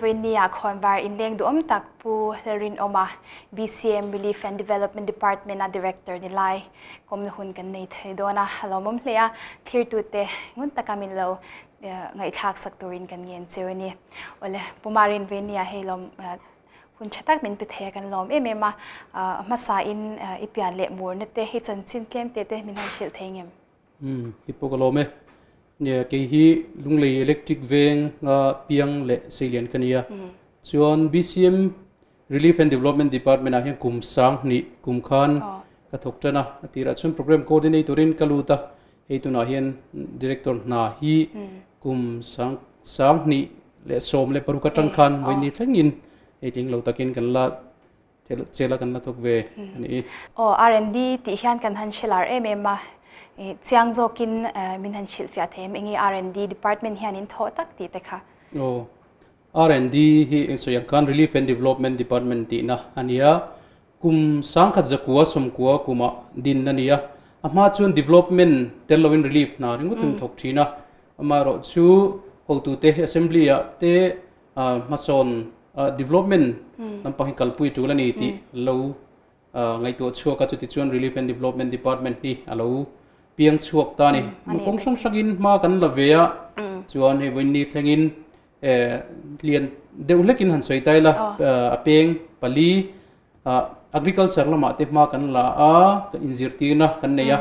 Vawinia khawnvar inleng duhawm tak Pu Lalrinawma, BCM Relief and Development Department-a Director ni lai kawmna hun kan nei thei dawn a, a lawmawm hle a, thlirtute ngun taka min lo ngaihthlak sak turin kan ngen cheu a ni. Awle, Pu Marin Vawinia hei lawm hun tha tak min pe thei a, kan lawm em em a, hmasain i pian leh murna te hi chanchin tlem te te min han hrilh thei ngem? Umm ti pawh ka lawm e. Nia kei hi Lunglei Electric Veng a piang leh seilian ka nia. Chuan BCM Relief and Development Department ah hian kum sang hnih kum khan ka thawk tan a. A tirah chuan Program Coordinator in ka lut a. Hei tunah hian Director hna hi kum sang sang hnih leh 16 atang khan vawiin thlengin hei tling lo takin kan la Chela kan la thawk ve a ni. Aw, R&D tih hian kan han hre lar em em a, chiang zawkin min han hrilhfiah thei em? Enge R&D department hian in thawh tak tih te kha? Aw, R&D hi eng sawi ang khan Relief and Development Department tihna a ni a, kum sangkhat zakua sawmkua kumah din a ni a, a hma chuan development tel loin relief hna ringawt in thawk thin a, amaherawhchu hotute assembly-ah te hmasawn development lampang hi kalpui tul a ni tih lo ngaihtuah chhuak a, chutichuan Relief and Development Department hi a lo piang chhuak ta a ni. Kawng hrang hrangin hma kan la ve a, chuan hei vawiin thlengin lian deuh hlekin han sawi ta ila, a peng pali agriculture lamah te hma kan la a, inzirtirna kan nei a,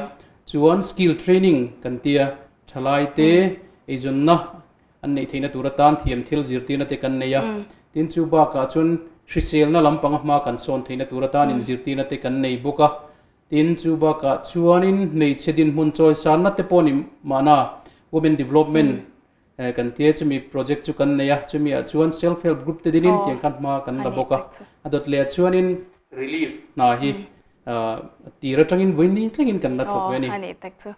chuan skill training kan tia thalai te eizawnna an neih theihna tur atan thiam thil zirtirna te kan nei a, tin chu bakah chuan hriselna lampanga hma kan sawn theihna tur atan inzirtirna te kan nei bawk a, tin chu bakah chuanin hmeichhe dinhmun chawisanna te pawh ni mahna Women Development kan tia chumi project chu kan nei a, chumi ah chuan self help group te dinin tiang khan hma kan la bawk a, a dawt leh ah chuanin relief hna hi Tir atangin vawiin thlengin kan la thawk ve a ni. Aw, a ni tak chu.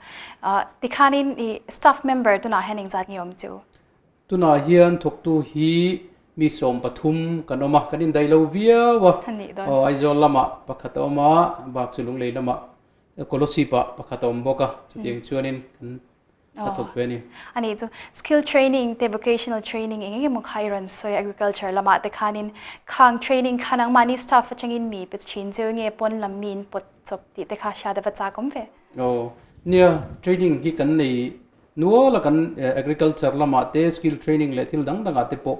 Tikhanin i staff member tunah hian engzat nge awm chu? Tunah hian thawktu hi mi 13 kan awm a, kan indaih lo viau a. A nih dawn chu. Aw, Aizawl lamah pakhat a awm a, bak chu Lunglei lamah Kolosip ah pakhat a awm bawk a, chutiang chuanin kan a thawk ve a ni. A nih chu skill training te vocational training eng eng emaw kha i rawn sawi agriculture lamah te khanin khang training kha nangmahni staff atangin mi pe thin cheu nge pawn lam mi in pawt chawp tih te kha hriat a va chak awm ve. Aw nia training hi kan nei nual a kan agriculture lamah te skill training leh thil dang dangah te pawh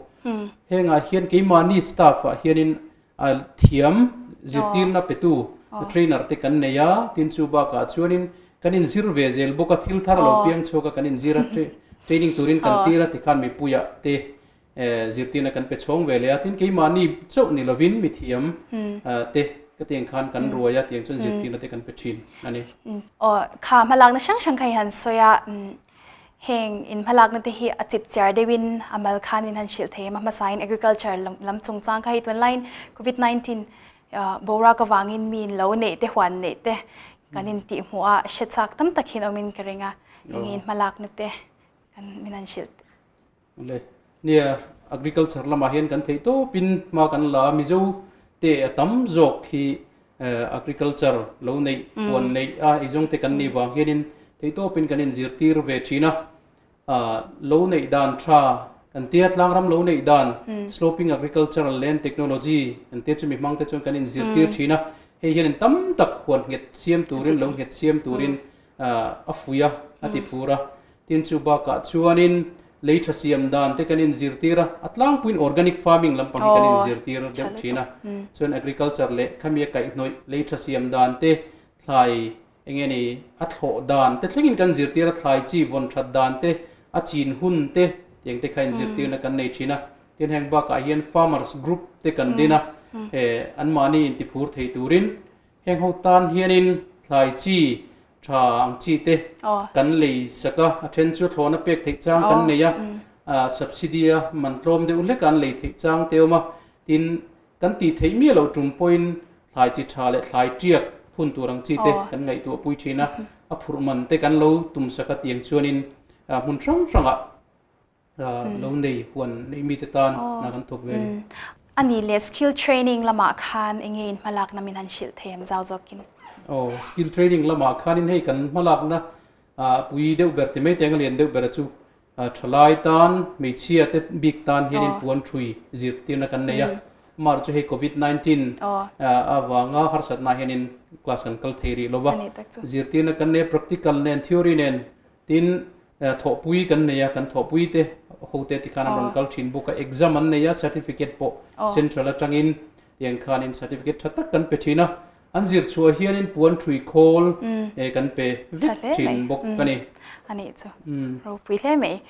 hengah hian keimahni staff ah hianin a thiam zirtirna petu trainer te kan nei a, tin chu bakah chuanin kan inzir ve zel bawk a, thil thar lo piang chhuak a kan inzir a, training turin kan tir a tikhan mipuiah te zirtirna kan pe chhawng ve leh a, tin keimahni chauh ni lovin mithiam te ka tiang khan kan ruai a tiang chuan zirtirna te kan pe thin a ni. Aw kha hmalakna hrang hrang kha i han sawi a, Heng in hmalakna te hi a chip chiar deuhin a mal khan min han hrilh thei em a, hmasain agriculture lam chungchang kha hei tunlaiin covid 19 boruak avangin mi in lo neih te huan neih te kan in tih hmuh a hre chak tam tak hian awmin ka ring a, eng in hmalakna te kan min han hrilh. Le nia agriculture lamah hian kan theih tawpin hma kan la a, Mizo te a tam zawk hi agriculture lo neih huan neih a eizawng te kan nih vang hianin theih tawpin kan inzirtir ve thin a, lo neih dan tha kan tia tlangram lo neih dan sloping agricultural land technology kan tia chumi hmang te chuan kan inzirtir thin a, hei hianin tam tak huan nghet siam turin lo nghet siam turin a fuih a, a ti phur a. Tin chu bakah chuanin lei tha siam dan te kan inzirtir a, a tlangpuiin organic farming lampang hi kan inzirtir deuh thin a. Chuan agriculture leh khami a kaihhnawih lei tha siam dan te, thlai eng nge ni a thlawh dan te thlengin kan zirtir a, thlai chi vawn that dan te, a chin hun te tiang te kha inzirtirna kan nei thin a. Tin heng bakah hian farmers group te kan din a, anmahni intiphur thei turin Heng ho tan hianin thlai chi tha ang chi te kan lei sak a, a then chu thlawhna pek theih chang kan nei a, subsidy a man tlawm deuh hlek a an lei theih chang te awm a, tin kan tih theih miah loh tum pawhin thlai chi tha leh thlai tiak phun tur ang chi te kan ngaihtuah pui thin a, a phurh man te kan lo tum sak a tiang chuanin hmun hrang hrangah lo nei huan nei mite tan hna kan thawk ve a ni. A nih leh skill training lamah khan eng nge in hmalakna min han hrilh thei em zau zawkin? Aw, skill training lamah khanin hei kan hmalakna pui deuh ber ti mai teng a lian deuh ber a chu Thalai tan, hmeichhia te bik tan hianin puan thui zirtirna kan nei a. Mar chu hei Covid 19 avanga harsatna hianin class kan kal thei rih lo va. Zirtirna kan nei a, practical nen, theory nen tin thawhpui kan nei a, kan thawhpui te hote tikhan an rawn kal thin bawk a. Exam an nei a, certificate pawh central atangin tiang khanin certificate tha tak kan pe thin a. An zir chhuah hianin puan thui khawl kan pe vek thin bawk a ni. A nih chu. Ropui hle mai.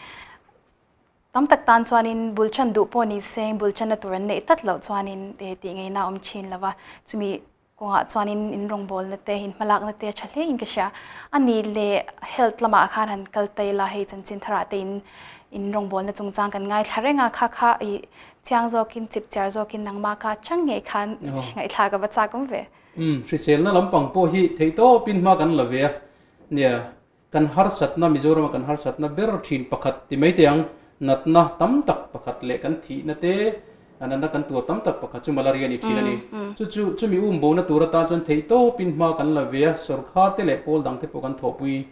Tam tak tan chuanin bul chan duh pawh ni se bul channa tur an neih tlat loh chuanin tih ngeina a awm thin lo va. Chumi kawngah chuanin in rawngbawlna te, in hmalakna te a tha hle in ka hria. A nih leh health lamah khan han kal ta ila hei chanchin tharah te in in rawngbawlna chungchang kan ngaithla reng a, kha kha i chiang zawkin chip chiar zawkin nangmah kha chang ngei khan ngaihthlak a va chak awm ve. Umm hriselna lampang pawh hi theihtawpin hma kan la ve a nia. Kan harsatna, Mizorama kan harsatna ber thin pakhat ti mai teh ang, natna tam tak pakhat leh kan thihna te, natna kan tuar tam tak pakhat chu malaria ni thin a ni. Chu chu chumi um bona tur atan chuan theihtawpin hma kan la ve a, sorkar te leh pawl dang te pawh kan thawhpui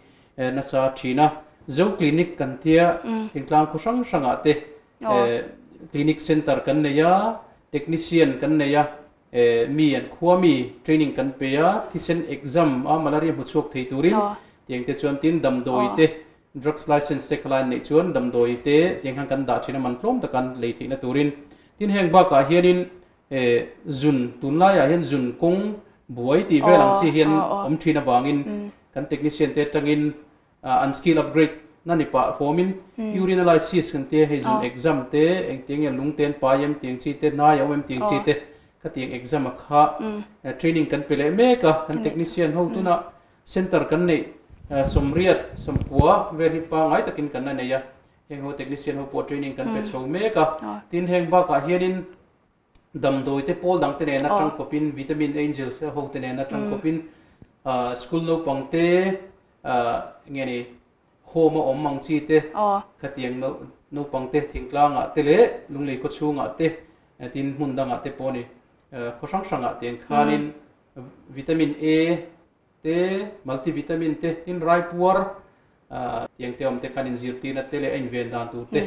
nasa thin a. Zo Clinic kan tia thingtlang khaw hrang hrangah te clinic center kan nei a, technician kan nei a, Mi an khua mi training kan pe a, thisen exam a malaria hmu chhuak thei turin tiang te chuan tin damdawi te drugs license te khalai an neih chuan damdawi te tiang khan kan dah thin a man tlawm tak an lei theihna turin. Tin heng bakah hianin zun tunlaiah hian zun kawng buai tih vel ang chi hian awm thin avangin kan technician te atangin An skill upgrade na ni pah fawmin urinalysis kan tia hei zun exam te engtiang nge lung te an pai em tiang chi te hnai a awm em tiang chi te khatiang exam a kha training kan pe leh mek a kan technician ho tuna center kan neih sawmriat sawmkua vel hi pangngai takin kan la nei a heng ho technician ho pawh training kan pe chho mek a tin heng bakah hianin Damdawi te pawl dang te nena tangkawpin Vitamin Angels ho te nena tangkawpin school naupang te nge ni home a awm ang chi te khatiang naupang te thingtlangah te leh lunglei khaw chhungah te tin hmun dangah te pawh ni khaw hrang hrangah te ang khanin Vitamin A te multivitamin te tin raipuar tiang te awm te khan inzirtirna te leh a inven dan tur te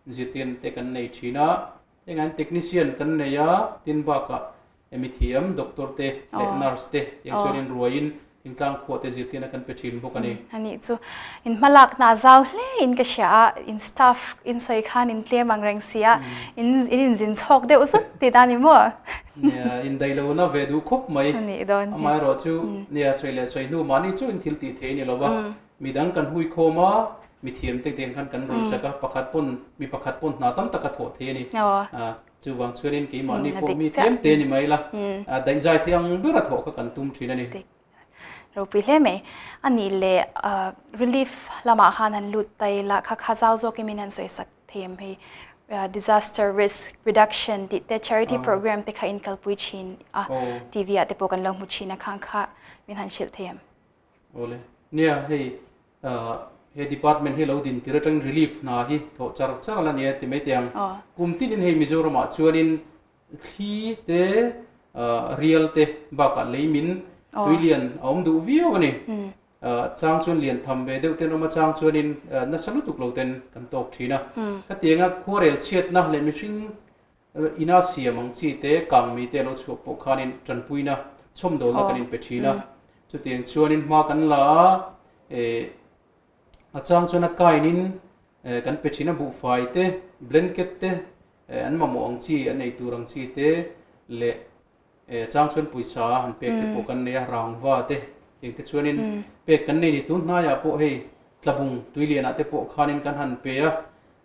inzirtirna te kan nei thin a. Engah technician kan nei a, tin bakah mithiam doctor te leh nurse te tiang chuanin ruaiin thingtlang khuah te zirtirna kan pe thin bawk a ni. A nih chu. In hmalakna a zau hle in ka hria a, in staff in sawi khan in tlem ang reng si a, in inzin chhawk deuh zut tih ta ni maw? Nia, indaihlohna ve duh khawp mai. A nih dawn hi. Amaherawhchu, nia sawi leh sawi hnu mahni chu in thil tih thei a ni lo va, Midang kan hui khawm a, mithiam te ten khan kan rawn sak a, pakhat pawn mi pakhat pawn hna tam tak a thawh thei a ni. Chuvang chuanin keimahni pawh mi tlem te ni mai la, daihzai thei ang ber a thawh kha kan tum thin a ni. Ropui hle mai. A nih leh relief lamah khan han lut ta ila, kha kha zau zawkin min han sawi sak thei em hei? Disaster risk reduction tih te charity program te kha in kalpui thin a, TV ah te pawh kan lo hmu thin a, khang kha min han hrilh thei em? Awle. Nia, hei he department hi lo din tir atangin relief hna hi thawh char char la nia ti mai teh ang. Kum tinin hei Mizoramah chuanin thli te rial te bakah leimin tuilian a awm duh viau a ni. Chang chuan lian tham ve deuh ten awm a, chang chuanin nasa lutuk lo ten kan tawk thin a. Khatianga khuarel chhiatna leh mihring Ina siam ang chi te, kang mi te a lo chhuak pawh khanin tanpuina chhawmdawlna kan inpe thin a. Chutiang chuanin hma kan la a, eh a chang chuan a kainin kan pe thin a, buhfai te, blanket te, an mamawh ang chi, an ei tur ang chi te leh eh chang chuan pawisa han pek te pawh kan nei a, rangva te tiang te chuanin pek kan nei ni. Tun hnaiah pawh hei tlabung tuilianah te pawh khanin kan han pe a.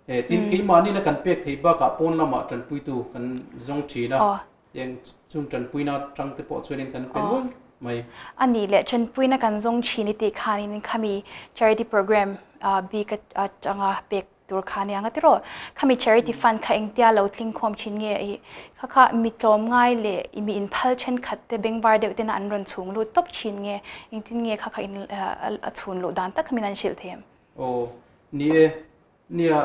He tin keimahni na kan pek theih bakah pawn lamah tanpuitu kan zawng thin a, tiang chung tanpuina tang te pawh chuanin kan pe nual mai. A nih leh tanpuina kan zawng thin i tih khanin khami charity program bik atanga pek tur kha ania nga tiraw? Khami charity fund kha engtia lo tling khawm thin nge i kha kha mi tlawm ngai leh i mi inphal thenkhat te bengvar deuh tena an rawn chhung lut tawp thin nge? Engtin nge kha kha in a chhun luh dan tak kha min an hrilh thei em? Aw ni e. Nia,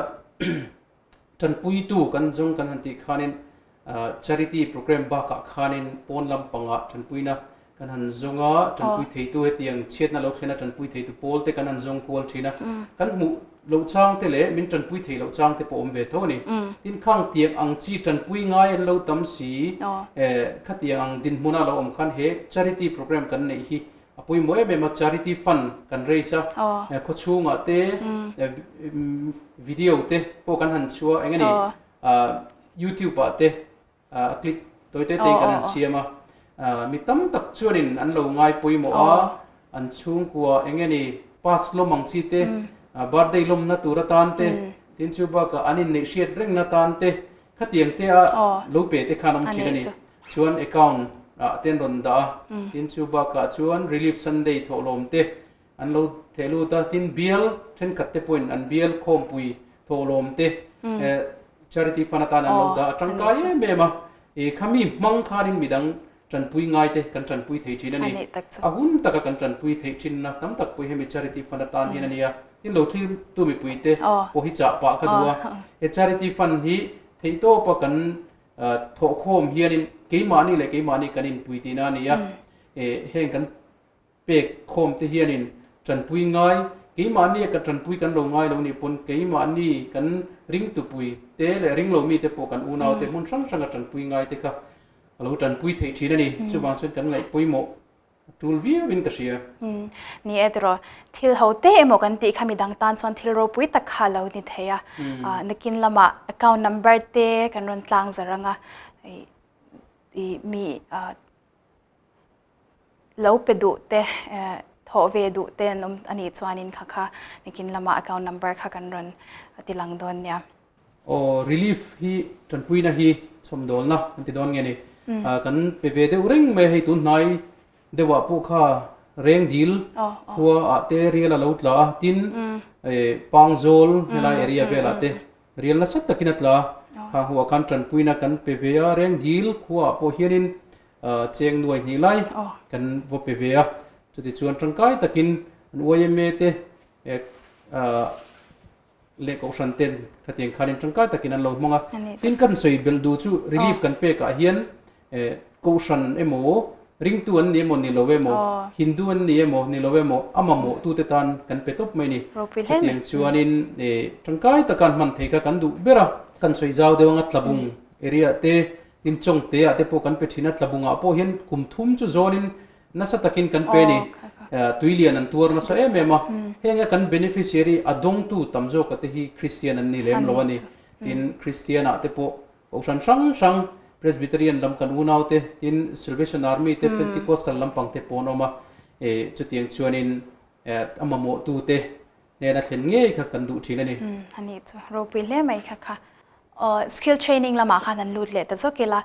tanpuitu kan zawng kan han tih khanin charity program bakah khanin pawn lampangah tanpuina Kan han zawng a, tanpui theitu hetiang chhiatna lo thlen a tanpui theitu pawl te kan han zawng kual thin a. Kan hmuh loh chang te leh min tanpui theih loh chang te pawh awm ve tho a ni. Tin, khang tiang ang chi tanpui ngai an lo tam si, khatiang ang dinhmuna lo awm khan he charity program kan neih hi a pawimawh em em a, charity fund kan raise a, khawchhungah te video te pawh kan han chhuah eng a ni, youtube ah te A clip tawi te tein kan han siam a, mi tam tak chuanin an lo ngai pawimawh a, an chhungkua eng nge ni pass lawm ang chi te, birthday lawmna tur atan te, tin chu bakah an inneih hriat rengna tan te, khatiang te a lo pe te khan awm thin a ni. Chuan account ah te an rawn dah a, tin chu bakah chuan Relief Sunday thawhlawm te an lo theh lut a, tin bial thenkhat te pawhin an bial khawmpui thawhlawm te charity fund atan an lo dah a tangkai em em a, i khami hmang khanin midang tanpui ngai te kan tanpui thei thin a ni. A hun taka kan tanpui theih thinna tam tak pawh hi hemi charity fund atan hian a ni a, tin lo thlir tu mipui te pawh hi chah pah ka duh a, he charity fund hi theihtawpa kan thawhkhawm hianin keimahni leh keimahni kan inpui tihna a ni a, heng kan Pek khawm te hianin tanpui ngai, keimahni a ka tanpui kan lo ngai lo nih pawn keimahni kan ringtupui te leh ringlo mite pawh kan unau te hmun hrang hranga tanpui ngai te kha a lo tanpui theih thin a ni. Chuvang chuan kan ngaih pawimawh a tul viauin ka hria. Ni e tiraw, thil ho te emaw kan tih kha midang tan chuan thil ropui tak kha a lo ni thei a. Nakin lamah account number te kan rawn tlang zar anga i mi Lo pe duh te, thawh ve duh te an awm a nih chuanin kha kha nikin lamah account number kha kan rawn ti lang dawn nia. Aw relief hi tanpuina hi chhawmdawlna kan ti dawn nge ni. Kan pe ve deuh reng mai a hei tun hnai deuhah pawh kha reng dil khua ah te rial a lo tla a tin Pangzawl helai area velah te rial nasa takin a tla a kha huah khan tanpuina kan pe ve a reng dil khua ah pawh hianin Cheng nuai hnih lai kan va pe ve a, chutichuan tangkai takin an YMA te leh kohhran ten khatiang khanin tangkai takin an lo hmang a. Tin kan sawi belh duh chu relief kan pekah hian kohhran emaw ringtu an ni emaw ni lo emaw Hindu an ni emaw ni lo emaw a mamawh tute tan kan pe tawp mai a ni. Chutiang chuanin tangkai taka an hman thei kha kan duh ber a. Kan sawi zau deuh anga tlabung area te Tin Chawngte ah te pawh kan pe thin a, Tlabungah pawh hian kum thum chu zawnin nasa takin kan pe a ni. Tuilian an tuar nasa em em a, heng a kan beneficiary a dawngtu tam zawka te hi Christian an ni lem lo a ni. Tin Christian ah te pawh Kohhran hrang hrang Presbyterian lam kan unau te, tin Salvation Army te, Pentecostal lampang te pawh an awm a, chutiang chuanin a mamawhtu te Hnena thlen ngei kha kan duh thin a ni. Umm a nih chu ropui hle mai kha kha. Aw skill training lamah khan an lut leh ta zawk ila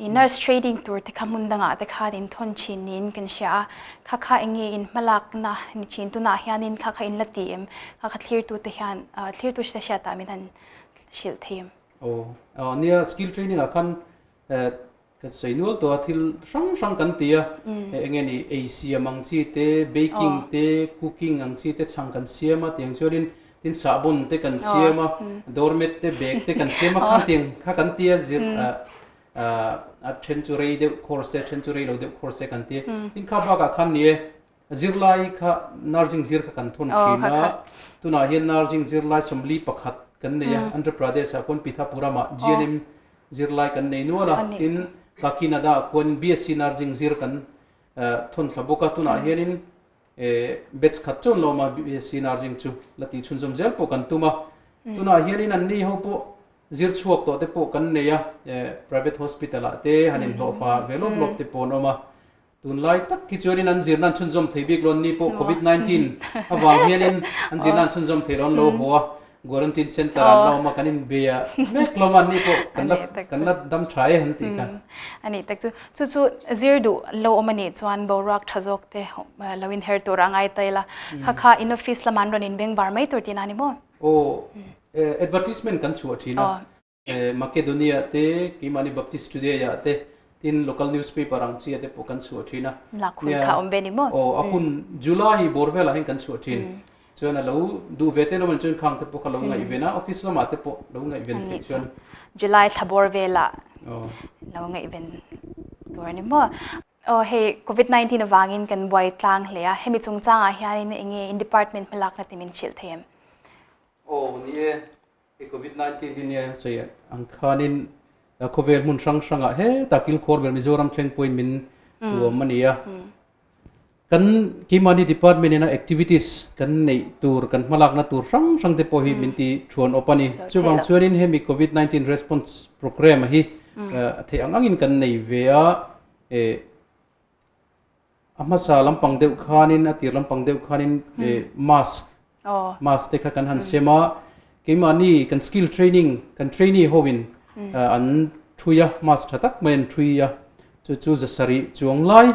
i nurse training tur te kha hmun dangah te khan in thawn thin niin kan hria a, kha kha eng nge in hmalakna ni thin tunah hianin kha kha in la ti em? Kha kha thlirtu te hian thlirtu hre hriatah min han hrilh thei em? Aw nia skill training ah khan Ka sawi nual tawh a, thil hrang hrang kan ti a, eng nge ni ei siam ang chi te, baking te, cooking ang chi te chhang kan siam a tiang chuanin tin sahbawn te kan siam a, doormat te, bag te kan siam a, kha tiang kha kan ti a zir a then chu rei deuh course te, a then chu rei lo deuh course te kan ti a, tin kha bakah khan ni e zirlai kha nursing zir kha kan thawn thin a, tunah hian nursing zirlai 41 kan nei a, Andhra Pradesh ah khuan Pithapuram ah GNM Zirlai kan nei nual a, tin Kakinada khuan BSc Nursing zir kan thawn thla bawk a, tunah hianin batch khat chuan lo awm a, BSc Nursing chu la tih chhunzawm zel pawh kan tum a, tunah hianin anni ho pawh zir chhuak tawh te pawh kan nei a, private hospital ah te han inhlawhfa ve lawp lawp te pawh an awm a. Tunlai tak khi chuanin an zirna an chhunzawm thei bik lo an ni pawh Covid 19 avang hianin an zirna an chhunzawm thei lo an lo haw a, Quarantine center ah an la awm a kan inbe a mek hlawm a an ni pawh kan la kan la dam tha e an tih kha. A nih tak chu chu chu zir duh lo awm a nih chuan boruak tha zawk te lo inher tur a ngai ta ila kha kha in office lamah an rawn inbeng bar mai tur tihna a ni maw? Aw advertisement kan chhuah thin a. Makedonia te, keimahni Baptist Today ah te, tin local newspaper ang chi ah te pawh kan chhuah thin a. Lak hun kha awm ve ni maw? Aw, a hun July bawr velah hian kan chhuah thin. Chuan a lo duh ve te lo an chuan khang te pawh kha lo ngaihven a, office lamah te pawh lo ngaihven theih chuan. July thla bawr velah lo ngaihven tur a ni maw? Aw hei Covid 19 avangin kan buai tlang hle a, hemi chungchangah hianin enge in department hmalakna ti min hrilh thei em? Aw ni e, hei Covid 19 hi nia sawi ang khanin khawvel hmun hrang hrangah hetah kilkhawr ber Mizoram thleng pawhin min tuam a ni a. Kan keimahni department ina activities kan neih tur kan hmalakna tur hrang hrang te pawh hi min ti thuan awp a ni. Chuvang chuanin hemi Covid 19 response programme hi a theih ang angin kan nei ve a. A hmasa lampang deuh khanin a tir lampang deuh khanin mask mask te kha kan han sem a. Keimahni kan skill training kan trainee hoin an thui a mask tha tak mai an thui a. Chu chu zasarih chuang lai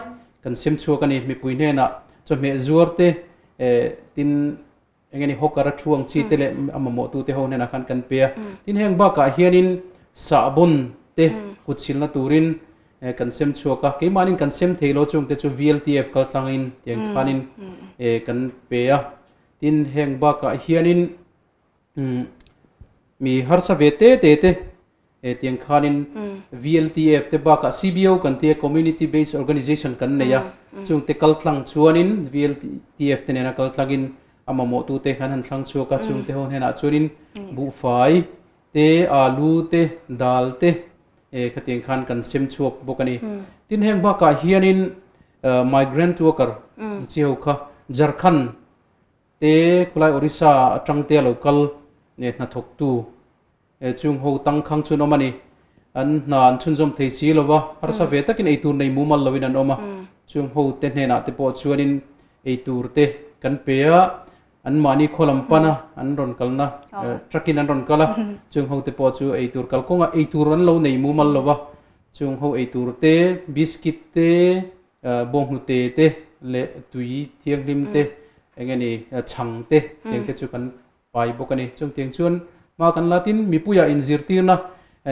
kan sem chhuak a ni. Mipui hnenah chawhmeh zuar te tin eng nge ni hawker a thu ang chi te leh a mamawh tu te ho hnenah khan kan pe a. Tin heng bakah hianin sahbawn te kut silna turin kan sem chhuak a. Keimahnin kan sem thei lo chung te chu VLTF kal tlangin tiang khanin kan pe a. Tin heng bakah hianin Mi harsa ve te te te tiang khanin VLTF te bakah CBO kan tia Community Based Organization kan nei a, chung te kal tlang chuanin VLTF te nena kal tlangin a mamawh tu te khan han thlang chhuak a, chung te ho hnenah chuanin buhfai te, alu te, dal te khatiang khan kan sem chhuak bawk a ni. Tin heng bakah hianin migrant worker an chi ho kha Jharkhand Te khulai Orissa atang te a lo kal nge hnathawktu chung ho tangkhang chu an awm a ni. An hna an chhunzawm thei si lo va, harsa ve takin eitur nei mumal loin an awm a. Chung ho te hnenah te pawh chuanin eitur te kan pe a, anmahni khaw lam pan a, an rawn kalna truck in an rawn kal a, chung ho te pawh chu eitur kalkawngah eitur an lo nei mumal lo va, chung ho eitur te, biscuit te, Bawnghnute te leh tui thianghlim te eng nge ni chhang te tiang te chu kan pai bawk a ni. Chung tiang chuan hma kan la tin mipuiah inzirtirna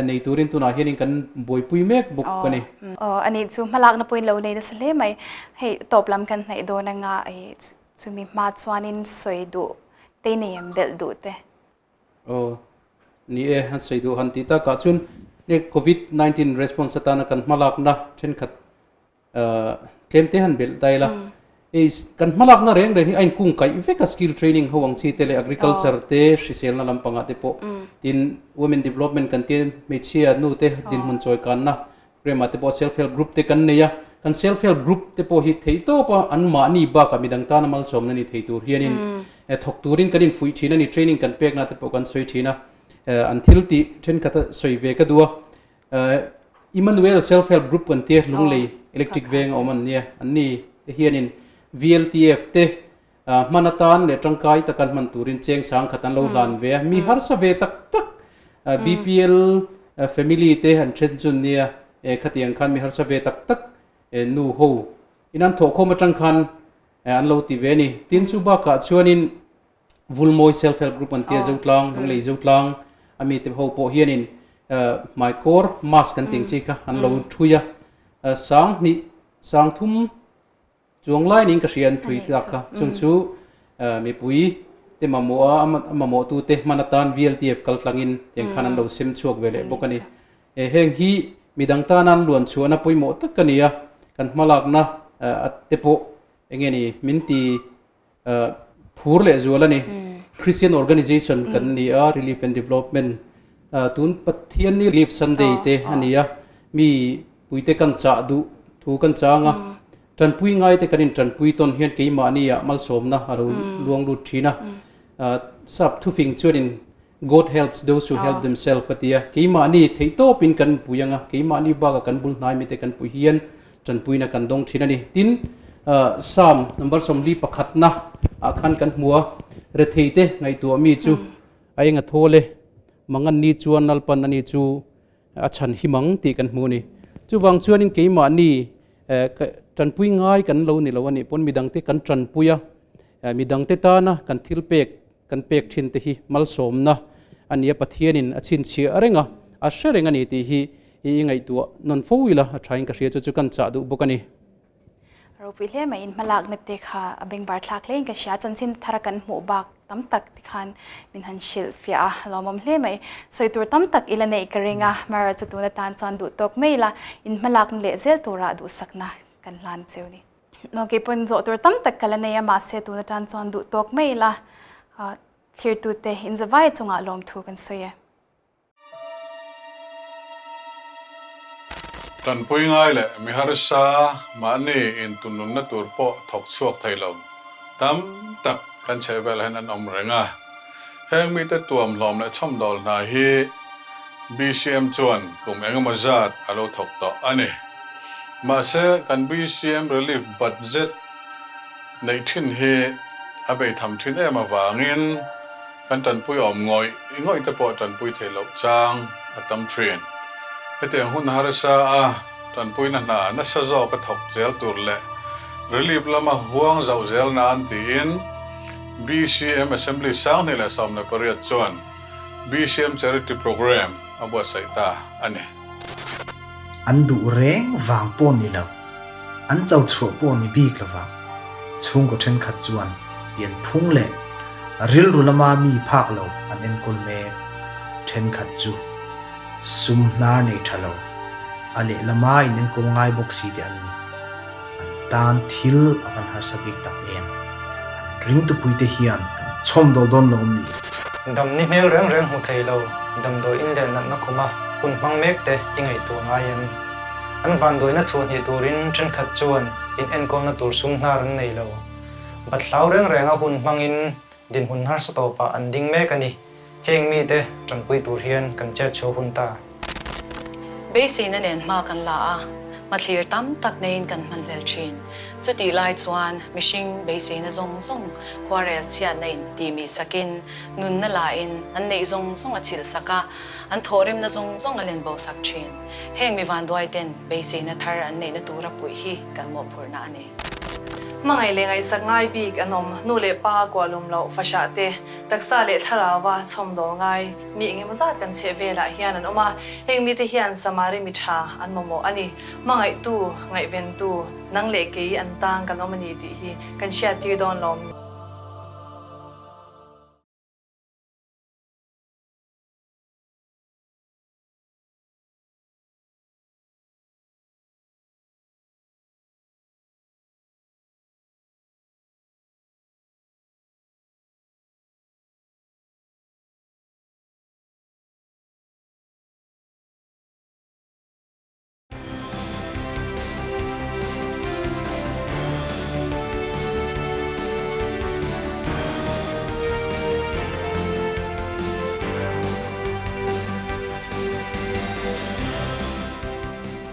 nei turin tunah hianin kan buaipui mek bawk a ni. Aw a nih chu hmalakna pawhin lo nei nasa hle mai. Hei tawp lam kan hnaih dawn anga chumi hma chuanin sawi duh te nei em belh duh te. Aw, ni e, han sawi duh han tih takah chuan he Covid 19 response atana kan hmalakna thenkhat tlem te han belh ta ila. Hei kan hmalakna reng reng hi a inkung kaih vek a skill training ho ang chi te leh agriculture te hriselna lampangah te pawh tin women development kan tia hmeichhia nu te dinhmun chawi kanna program ah te pawh self help group te kan nei a, kan self help group te pawh hi theihtawp a anmahni bakah midang tana malsawmna ni thei tur hianin thawk turin kan infuih thin a ni, training kan pekna te pawh kan sawi thin a, an thil tih thenkhat a sawi ve ka duh a, Emmanuel self help group kan tia Lunglei electric veng a awm an nia, anni te hianin VLTF te hman atan leh tangkai taka an hman turin cheng sang khat an lo hlan ve a, mi harsa ve tak tak BPL family te an then chun nia khatiang khan mi harsa ve tak tak nu ho in an thawhkhawm atang khan an lo ti ve a ni. Tin chu bakah chuanin Vulmawi Self Help Group an tia Zotlang, Lunglei Zotlang a mite ho pawh hianin hmaikawr mask an tih ang chi kha an lo thui a, sang hnih sang thum Chuang lai niin ka hria an thui tak kha. Chung chu mipui te mamawh a, a mamawh tu te hman atan VLTF kal tlangin tiang khan an lo sem chhuak ve leh bawk a ni. Heng hi midang tana an luan chhuahna pawimawh tak a ni a, kan hmalakna te pawh eng nge ni min ti phur leh zual a ni. Christian Organization kan ni a, Relief and Development tun Pathianni Relief Sunday te a ni a, mi puite kan chah duh thu kan chang a, tanpui ngai te kan in tanpui tawn hian keimahni ah malsawmna a lo luang lut thin a, sap thufing chuanin God helps those who help themselves a ti a, keimahni theihtawpin kan pui ang a, keimahni bakah kan bul hnai mite kan pui hian tanpuina kan dawng thin a ni. Tin, Psalm number 41 na ah khan kan hmu a, retheite ngaihtuah mi chu a eng a thawl e, mangan ni chuan Lalpan ani chu a chhan him ang tih kan hmu a ni. Chuvang chuanin keimahni tanpui ngai kan lo ni lo a nih pawn midangte kan tanpui a, midangte tana kan thil pek kan pek thin te hi malsawmna a nia Pathianin a chhinchhiah reng a, a hre reng a ni tih hi i ngaihtuah nawn fo ila a thain ka hria chu chu kan chah duh bawk a ni. Ropui hle mai in hmalakna te kha a bengvar thlak hle in ka hria, chanchin thara kan hmuh bak tam tak te khan min han hrilh fiah a, lawmawm hle mai. Sawi tur tam tak ila neih ka ring a, Mara chu tun atan chuan duh tawk mai ila in hmalakna leh zel tura duhsakna. kan hlan cheu ni. Kei pawn zawh tur tam tak ka la nei a, mahse tun atan chuan duh tawk mai ila thlirtute inzavai chungah lawmthu kan sawi e. Tanpui ngai leh mi harsa mahni intunnunna tur pawh thawk chhuak thei lo tam tak kan chhehvel hian an awm reng a. Heng mite tuam hlawm leh chhawmdawl hna hi BCM chuan kum engemaw zat a lo thawk tawh a ni. Mahse, kan BCM Relief Budget neih thin hi a beitham thin em avangin, Kan tanpui awm ngawih ngawih te pawh tanpui theih loh chang a tam thin. Hetiang hun harsa a tanpuina hna nasa zawk a thawk zel tur leh relief lama huang zauh zel nan tiin BCM Assembly 2018 chuan BCM Charity Programme a buatsaih ta a ni. An duh reng vang pawh ni lo, an cho chhuah pawh ni bik lova, chhungkaw thenkhat chuan pianphung leh rilru lama mi phak lo an enkawl mek. Thenkhat chu sum hnar nei tha lo, a lehlama in enkawl ngai bawk si te an ni. An tan thil a van harsa bik tak em? An ringtupuite hian kan chhawm dawl dawn lo awm ni? Dam ni hmel reng reng hmu thei lo, damdawi in leh natna khuma hun hmang mek te i ngaihtuah ngai em? An vanduaina thuahhnih turin thenkhat chuan in enkawlna tur sum hnar an nei lo. Bathlau reng renga hun hmangin dinhmun harsa tawpah an ding mek a ni. Heng mite tanpui tur hian kan chet chhuah hun ta. Beiseina nen hma kan la a, hmathlir tam tak neiin kan hman hlel thin. Chutih lai chuan mihring beiseina zawng zawng khuarel chhiatna in ti mi sakin, nunna lain an neih zawng zawng a chhilh sak a, an thawhrimna zawng zawng a len bo sak thin. Heng mi vanduai ten beiseina thar an neihna tura puih hi kan mawhphurhna a ni. Hmangaih leh ngaihsak ngai bik an awm, nu leh pa kuahlum loh fahrah te, Taksa leh thlarauva chhawmdawl ngai mi engemaw zat kan chheh velah hian an awm a, heng mite hian Samari mi tha an mamawh a ni. Hmangaihtu, ngaihventu, nang leh kei an tang kan awm a ni tih hi kan hriattir dawn lo.